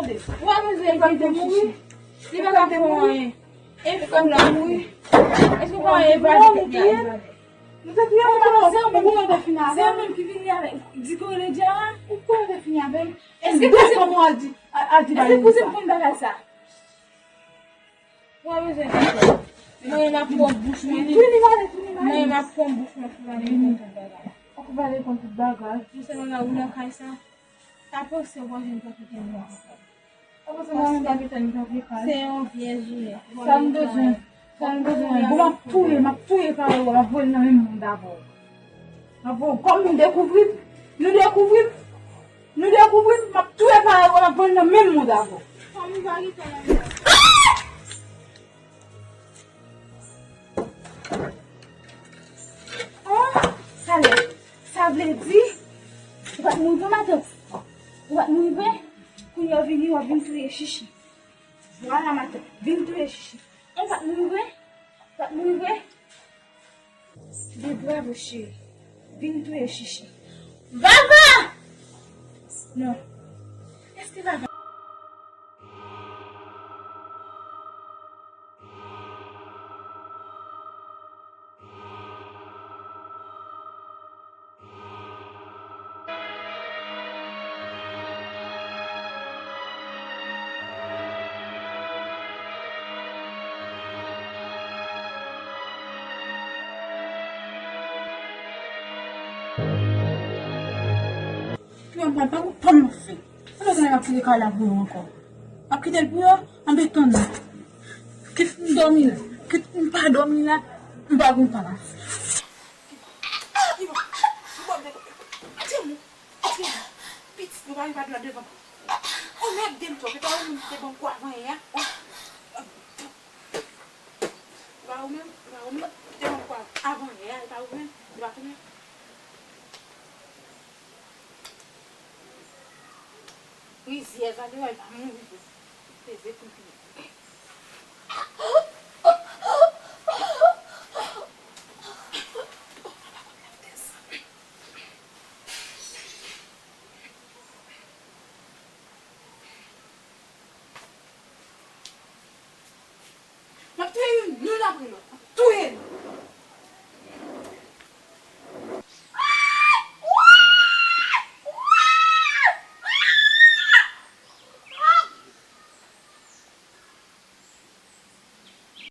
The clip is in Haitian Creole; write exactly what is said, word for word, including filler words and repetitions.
Ou pa bezwen evite mouri. Li pa ka fè anyen. E fou la mouri. Èske ou pa evade tèt li a evade? Nou te kriye pou nou, se ou menm ki te fini avè l. Se ou menm ki vini avè l. Di ke w rele Djara. Ou konnen te fini avè l. Èske kouzen pou, èske kouzen pou konn bagay sa? Ou pa bezwen di sa. Mwen, m ap pran bouch mwen. Mwen, m ap pran bouch mwen pou pale kont tout bagay. Ou pou pale kont tout bagay. Mwen sèlman la ou nan kay sa. Pa panse w pa jwenn pran kite mwen. Pa panse w pa jwenn pran kite mwen nan vye kay. Se yon vye jounen. Sa m bezwen. Sa m bezwen. Bon, m ap touye, m ap touye pare w, m ap voye l nan menm mond avè w. M ap voye w, kòm nou dekouvri m, nou dekouvri m, nou dekouvri m, m ap touye pare w, m ap voye l nan menm mond avè w. Fanmi pa gentan nan mond. Oh, sa lè, sa vle di, ou pa t mouri vre, matant? Ou pa t mouri vre? Kounye a w vini, w ap vin touye Chichi. Vwala, matant, vin touye Chichi. Ou pa t mouri vre? Ou pa t mouri vre? Byen bravo, cheri. Vin touye Chichi. Vava! Non. Èske Vava? Pou yon papa, ou pa m fè. Mwen pa gen ap kite kay la pou yo ankò. M ap kite l pou yo, anbeton nan. Kit m dòmi la, kit m pa dòmi la, m pa gon pa la. Ah, li bon. Li bon, li bon. Atire mou. Atire mou. Pitit mwen pa gen pa dwat devan. Ou mèt de m twòp. E pa ou menm ki te ban m kou avan yè a. E pa ou menm, e pa ou menm ki te ban m kou avan yè a. E pa ou menm, e pa ou menm. Rizyèz la, li wè l pa mouri vre. Peze kou l pye. M ap touye youn, youn apre lòt.